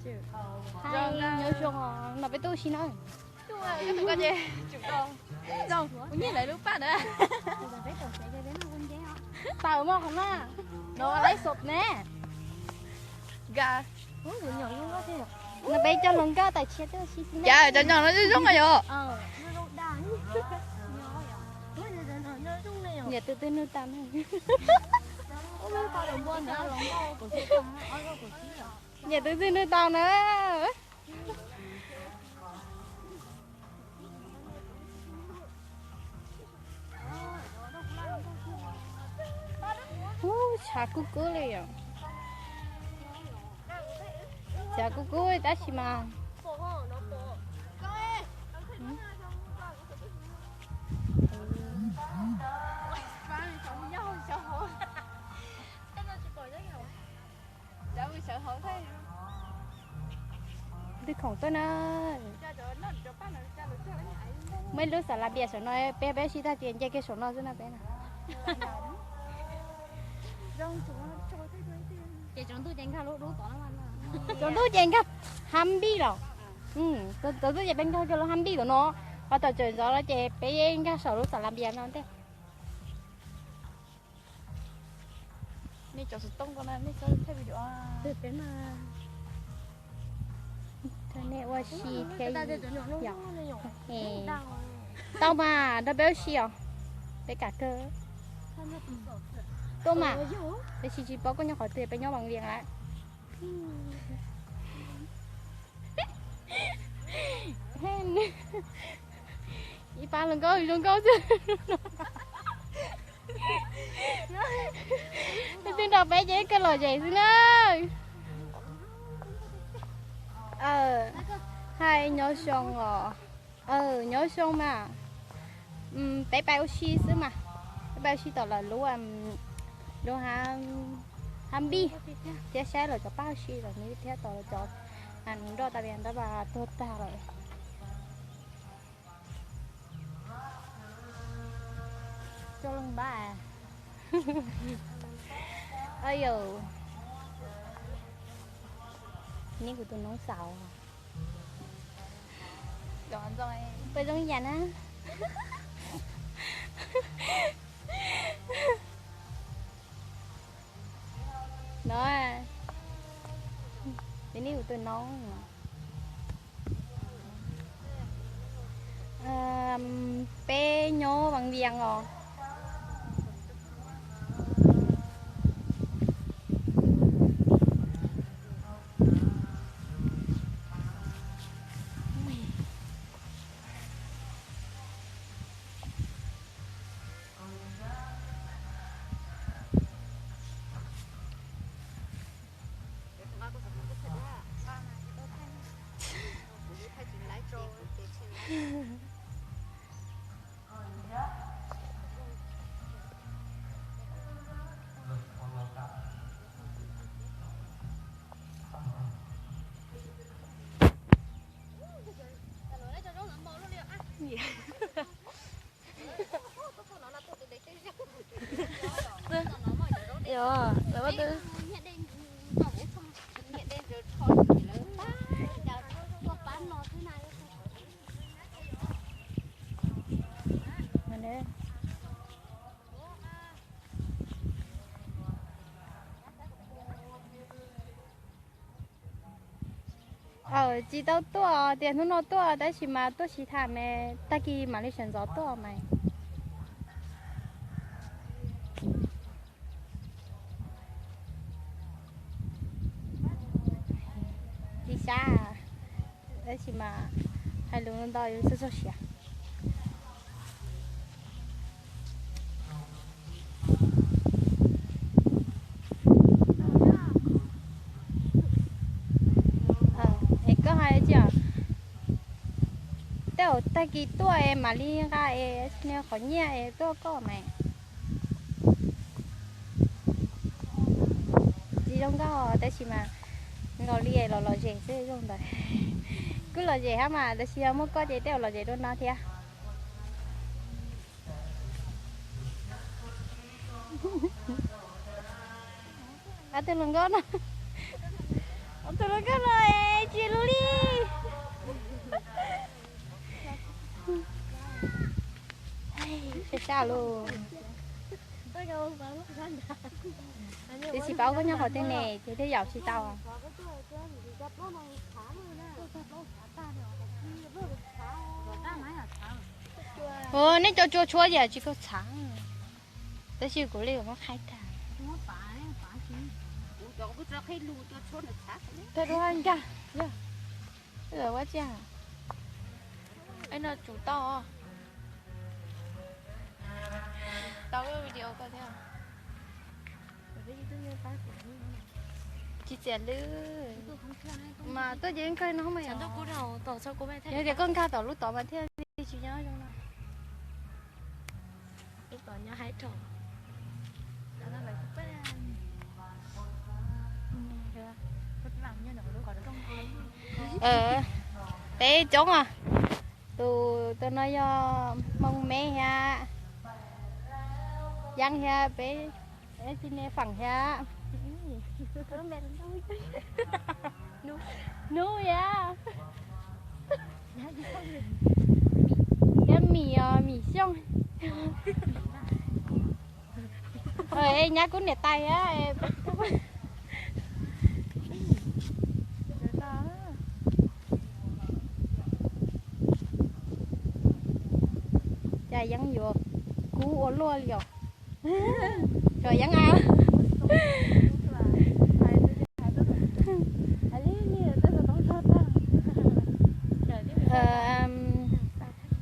Nyob zoo, no peb tuaj ua si na. Zoo, kuv nyiam lawv lub paj na. Tau mog qhov no. No laib xom ne. Ga. No peb coj hluas nkauj tawm tshiab tuaj ua si xwb na. Cas cov nyom no zoo zoo yom. Nyiam tus twg nug tau na. Nyiam tus twg nug tau na. Ub, tshav kub kub li yom. Tshav kub kub tab sis mas twg khoom tuaj na. Muaj ib lub xas las npias saum no, peb peb sib tag tias nce kiag saum no xwb na peb na. Ces tsaus ntuj ces nkag lub dub tod. Tsaus ntuj ces nkag hab npij los. Tsaus ntuj ces peb nkag kiag lub hab npij tom no, ho tom tsaus ntxov los ces peb nkag saum lub xas las npias no ntej. Nej cov xov tooj ko na, nej txhob thaij video. Nej ua si thiab yom. Tau mas nrog peb ua si os. Peb kam kawg. Tuaj mas, peb tsis tsis paub koj nyob qhov twg, peb nyob Vaj Vias lawm. Ib pab hluas nkauj zoo nkauj xwb. Peb twb nrog peb ces kawg lom zem xwb na. Hais nyob zoo os. Nyob zoo mas. Peb pais ua si xwb mas. Peb pais ua si tom lawv lub, lub hab npij thiab saib lawv cov paj ua si lawm thiab tom lawv cov nroj tas li nroj mas tuag tag lawm. Coj loo npab. Ayo. Ni kuv tus noob xaus. Peb zoo yam na. No, peb neb kuv tus noob. Peb nyob Vaj Vias os. Aw, tsis tau tuaj tias hnub no tuaj tab sis mas tuaj sib tham mas tag kis mam li sawv ntxov tuaj mas. Tsis sab, tab sis mas hais lus ntau yuav txog txog siav. Es koj hais tsis, tej zaum tag kis tuaj es mam li nqa es nws qhov nyiaj es tuaj koj mas. Tsis zoo nkauj tab sis mas nkaus li los lom zem xwb zoo ntawd. Kuj lom zem hab mas tab sis yog muaj koj ces tej zaum lom zem dua no thiab. Ob tug hluas nkauj no, ob tug hluas nkauj no es Tsa lus. Tiam sis paub koj nyob qhov twg ne, ces thiaj yaum tsis tau. Ua, nej cov cua tshuab yam tsis koj txhav. Tab sis kuv li kuv muab qhaib tag. Thaij duab nkag, ua tsi, no tsum tau. Tau video koj thiab. Tsis txiav lwm. Mas tuaj ces kawg no mas. Yog tias koj nkag tom lub tod mas thiaj li tsis nyob zoo no. Peb coob os. Tus, tus no yog Hmoob Meb thiab Yeeb thiab peb, peb txiv niam Feem thiab Hnub thiab Mim os, Mim Xyooj. Nyab kuv niam tais thiab. Cas Yeeb yuav kub ua luaj li os. Cov Yeeb a.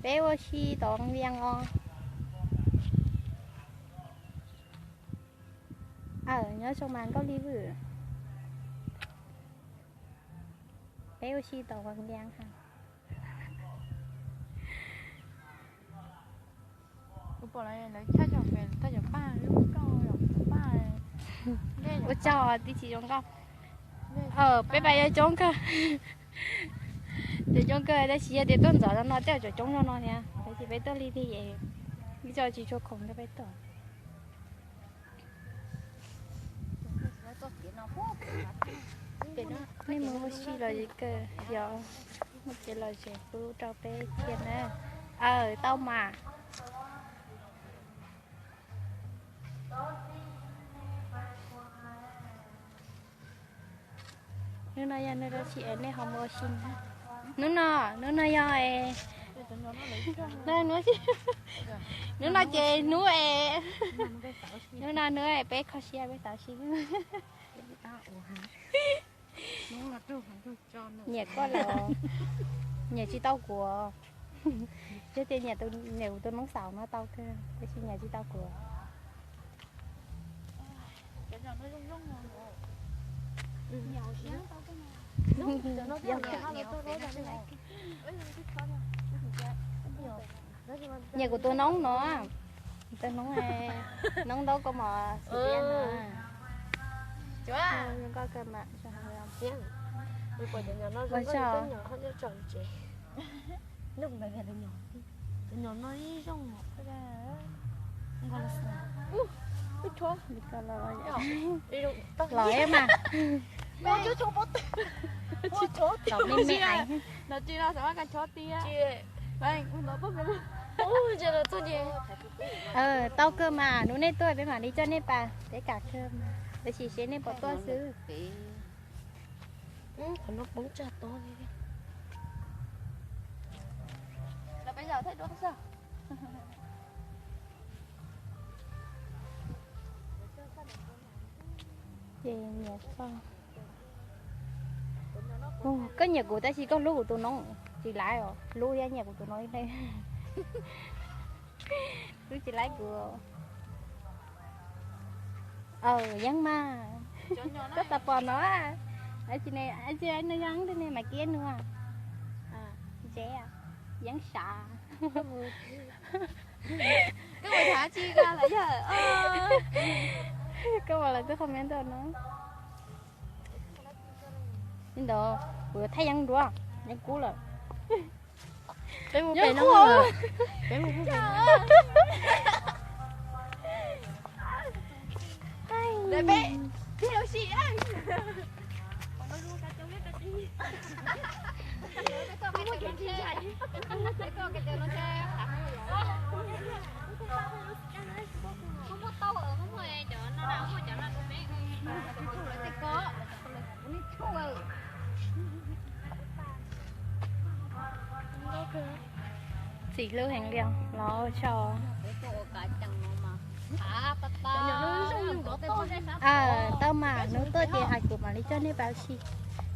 Peb ua si tom Vias os. Nyob zoo mas Nkauj Lis Vwm. Peb ua si tom Vias ha. Ua tsaug tib si zoo nkauj. Peb pais yog coob kawg. Coob coob kawg tab sis yog tias tuaj ntxov no no tej zaum coob zoo no thiab, tab sis peb tuaj li li es ib co tsis tshua khoom rau peb tuaj. Nej mus ua si los kawg, yog muaj kev lom zem pub rau peb thiab na. Aw, tau mas. Hnub no yog hnub dab tsi es nej ho mus ua si? Hnub no, hnub no yog, hnub no ces hnub es, hnub no hnub es peb kho siab peb xav ua si. Nyiam koj los nyiam tsis tau kuv. Yog tias nyiam kuv tus noob xaus no tau kawg, tab sis nyiam tsis tau kuv. Nyiam kuv tus noob no, tus noob, noob ntaub koj mos xim tiab no. Zoo nkauj kawg mas. Los mas. Los me me. Tau kawg mas, hnub nej tuaj peb mam li coj nej pais, peb kam kawg mas, tab sis seb nej puas tuaj xwb. Ces nyiam koj. Koj nyiam kuv tab sis koj hlub kuv tus noob tsis laib os, hlub thiab nyiam kuv tus noob ib leeg. Hlub tsis laib kuv. Aw, Yeeb mas. Koj tau pom no, tsis ne, tsis ne Yeeb ne mas kiab nua. Yeeb sav. Koj mus tham tsi koj lawm yog? Koj mus lawm twb comment ntawm no. Li ntawd kuv yuav thaij Yeeb duab, Yeeb kub lawm. Peb mus pem no. Txim hlub heev li os, los ua tsaug. Tau mas, hnub tuaj ces hais kuv mam li coj nej pais ua si.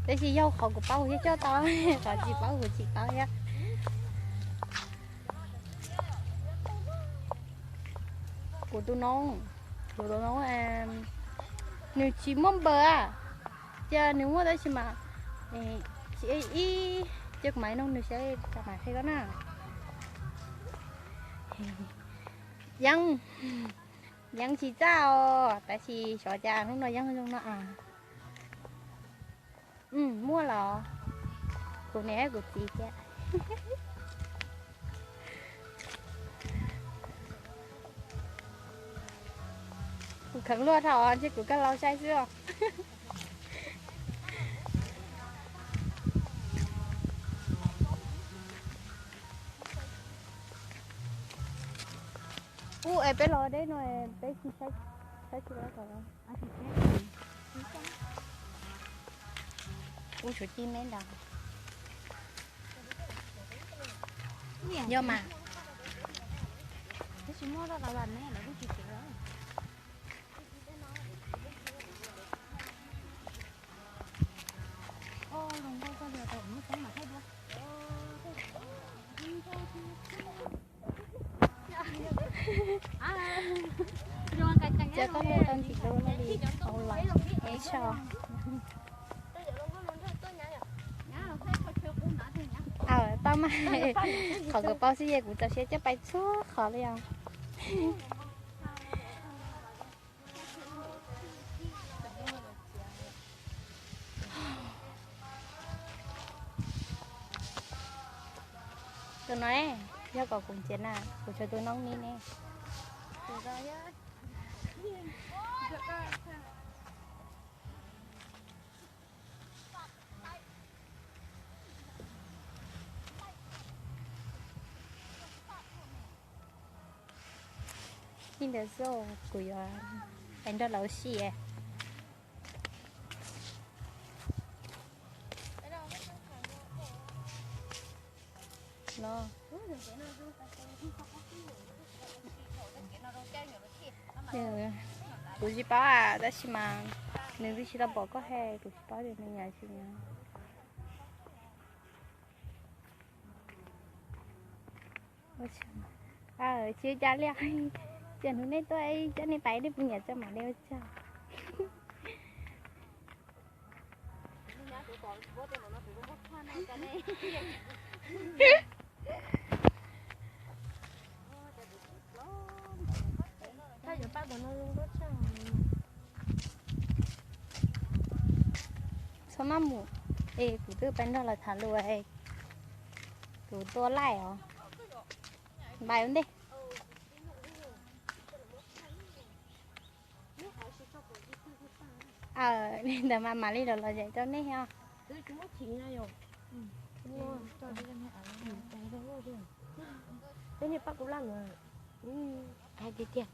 Tab sis yog qhov kuv paub kuv thiaj coj tau, qhov tsis paub kuv tsis paub thiab. Kuv tus noob, kuv tus noob nws tsis muaj npawb, cia nws muaj tab sis mas ib, cia kuv mam li noog nws saib, kuv mam qhia koj na. Yeeb, yeeb tsis txaj os, tab sis xyov cas hnub no yeeb zoo no as. Muaj los? Kuv niam kuv txiv tias. Kuv kheev luaj dhau, ntshe kuv koj laus sai xwb os. Ub, es peb los deb no, peb tsis saib, saib tsis tau. Ub, tshuav ci me ntawd. Yog mas. Cov koj lwm tau ntxim dua li hauv los es so. Aw, tau mas, qhov kuv paub xwb ces kuv txaus siab coj pais txhua qhov li os. Tus no yog kom kuv ntxias na, kuv tshuav tus noob ni ne. Li ntawd xwb, kuv yuav pais nrog lawv ua si. Kuv tsis paub, tab sis mas nws twb tsis tau pom koj he, kuv tsis paub tias nws nyiam tsis nyiam. Tsis ua cas li, cia hnub nej tuaj coj nej pais nej puas nyiam tso mam li ua tsaug. Txhob maj mus, es kuv twb pais nrog lawv tham lus, kuv tua laij os. Npais ua ntej. Li ntawd mas mam li los los zem rau nej os. Peb niag pab kuv laj hais tiag tiag.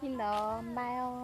Li ntawd npais os.